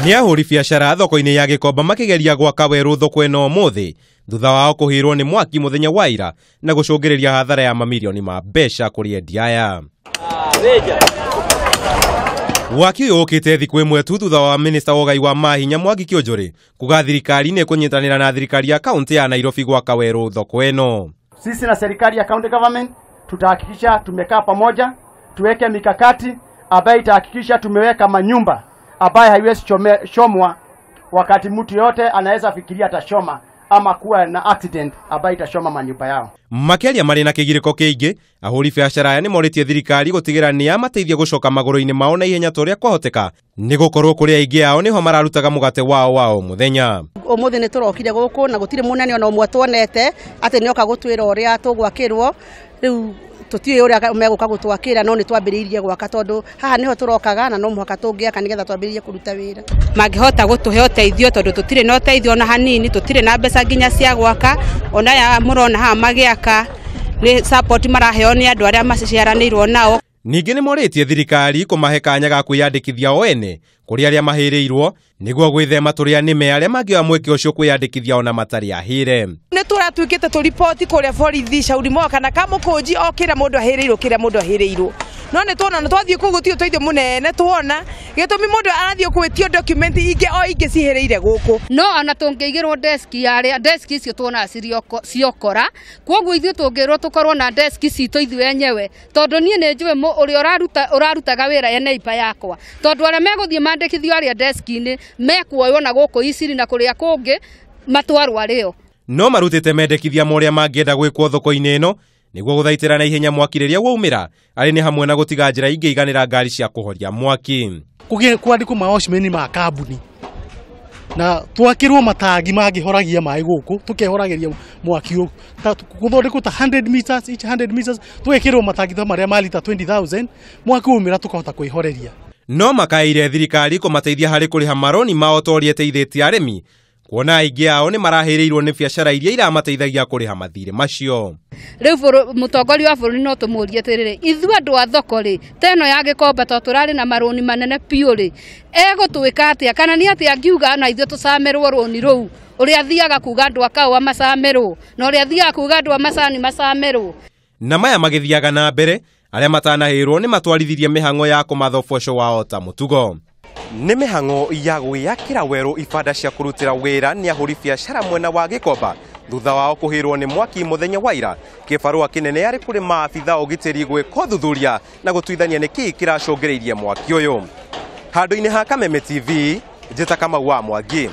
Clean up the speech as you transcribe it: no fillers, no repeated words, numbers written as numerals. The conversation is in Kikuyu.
Nĩ ahũri biacara thoko-inĩ ya Gĩkomba makĩgeria gwaka werũ thoko ĩno ũmũthĩ thutha wao kũhĩrwo nĩ mwaki mũthenya wa ira na gũcũngĩrĩria hathara ya mamirioni ma mbeca kũrĩ endia aya. Waki ũyũ ũkĩte thikũ ĩmwe tu thutha wa minista wa ũgai wa mahinya Mwangi Kĩũnjũrĩ kuga thirikari nĩ ĩkũnyitanĩra na thirikari ya kaunti ya Nairobi gwaka werũ thoko ĩno. Sisi na serikali ya county government tutahakikisha tumekaa pamoja, tuweke mikakati ambayo itahakikisha tumeweka manyumba ambayo haiwezi chomwa wakati mtu yote anaweza fikiria atachoma ama kuwa na accident ambayo itachoma manyumba yao. Makĩaria marĩ na kĩgirĩko kĩingĩ, ahũri biacara aya nĩmorĩtie thirikari gũtigĩra nĩ yamateithia gũcoka magũrũ-inĩ mao na ihenya ta ũrĩa kwahoteka nĩ gũkorwo kũrĩ aingĩ ao nĩho mararutaga mũgate wao wa o mũthenya. Ũmũthĩ nĩ tũrokire gũkũ na gũtirĩ mũnene ona ũmwe tuonete atĩ nĩoka gũtwĩra ũrĩa tũgwakĩrwo. Rĩu tũtiũĩ ũrĩa megũka gũtwakĩra, no nĩ twambĩrĩirie gwaka tondũ haha nĩho tũrokaga na no mũhaka tũngĩaka nĩgetha twambĩrĩrie kũruta wĩra. Mangĩhota gũtũhe ũteithio tondũ tũtirĩ na ũteithio ona hanini, tũtirĩ na mbeca nginya cia gwaka. Ona aya mũrona haha magĩaka nĩ support maraheo nĩ andũ arĩa maciaranĩirwo nao. Ningĩ nĩmorĩtie thirikari kũmahe kanya ga kwĩyandĩkithia o ene kũrĩ arĩa mahĩrĩirwo nĩguo gwĩthema tũrĩa nĩme arĩa mangĩoya mweke ũcio kwĩyandĩkithia ona matarĩ ahĩre. Nĩ tũratuĩkĩte tũriboti kũrĩa borithi Shauri Moyo kana Kamũkũnji o kĩrĩa mũndũ ahĩrĩirwo kĩrĩa mũndũ ahĩrĩirwo. No nĩ tuona na twathiĩ kũu gũtirĩ ũteithio mũnene tuona gĩtũmi mũndũ arathiĩ gwĩtio document ingĩ o ingĩ cihĩrĩire gũkũ. No ona tũngĩigĩrwo desk ya arĩa desk icio tuonaga ciokora, kwoguo ithuĩ tũngĩrwo tũkorwo na desk citũ ithuĩ enyewe tondũ niĩ nĩ njũĩ ũrĩa ũrarutaga wĩra e neighbor yakwa, tondũ arĩa megũthiĩ mandĩkithio arĩa desk-inĩ mekuoywo na gũkũ Isiri na kũrĩa kũngĩ matwarwo arĩo. No marutĩte mendekithia ma ũrĩa mangĩenda gwĩkwo thoko-inĩ ĩno nĩguo gũthaitĩra na ihenya mwaki rĩrĩa waumĩra, arĩ nĩ hamwe na gũtiga njĩra ingĩiganĩra ngari cia kũhoria mwaki. Kũgĩe kwandĩkwo mawatchman ma kambuni na twakĩrwo matangi mangĩhoragia maĩ gũkũ tũkehoragĩria mwaki ũyũ, gũthondekwo ta 100 meters each 100 meters tũgekĩrwo matangi ta marĩa ma lita 20,000 mwaki waumĩra tũkahota kwĩhoreria. No makaĩire thirikari kũmateithia harĩ kũrĩha maroni mao ta ũrĩa ĩteithĩtie arĩmi, kuona aingĩ ao nĩ marahĩrĩirwo nĩ biacara iria iramateithagia kũrĩha mathirĩ macio. Rĩu mũtongoria wa bũrũri no tũmũrie atĩrĩrĩ, ithuĩ andũ a thoko rĩ, ta ĩno ya Gĩkomba tondũ tũrarĩ na marũni manene biũ rĩ, egũtwĩka atĩa kana nĩ atĩa angiuga na ithuĩ tũcamĩrwo rũni rũu, ũrĩa athiaga kuga andũ a kahũa macamĩrwo na ũrĩa athiaga kuga andũ a macani macamĩrwo. Na maya magĩthiaga na mbere, arĩa matanahĩrwo nĩ matwarithirie mĩhang'o ya kũmatha ũboco wao ta mũtugo. Nĩ mĩhang'o ya gwĩakĩra werũ ibanda cia kũrutĩra wĩra nĩ ahũri biacara mwena wa Gĩkomba thutha wao kũhĩrwo nĩ mwaki mũthenya wa ira. Kĩbarũa kĩnene arĩ kũrĩ maabitha ũgitĩri gwĩka ũthuthuria na gũtuithania nĩkĩĩ kĩracũngĩrĩirie mwaki ũyũ. Handũ-inĩ ha Kameme TV, njĩta Kamau wa Mwangi.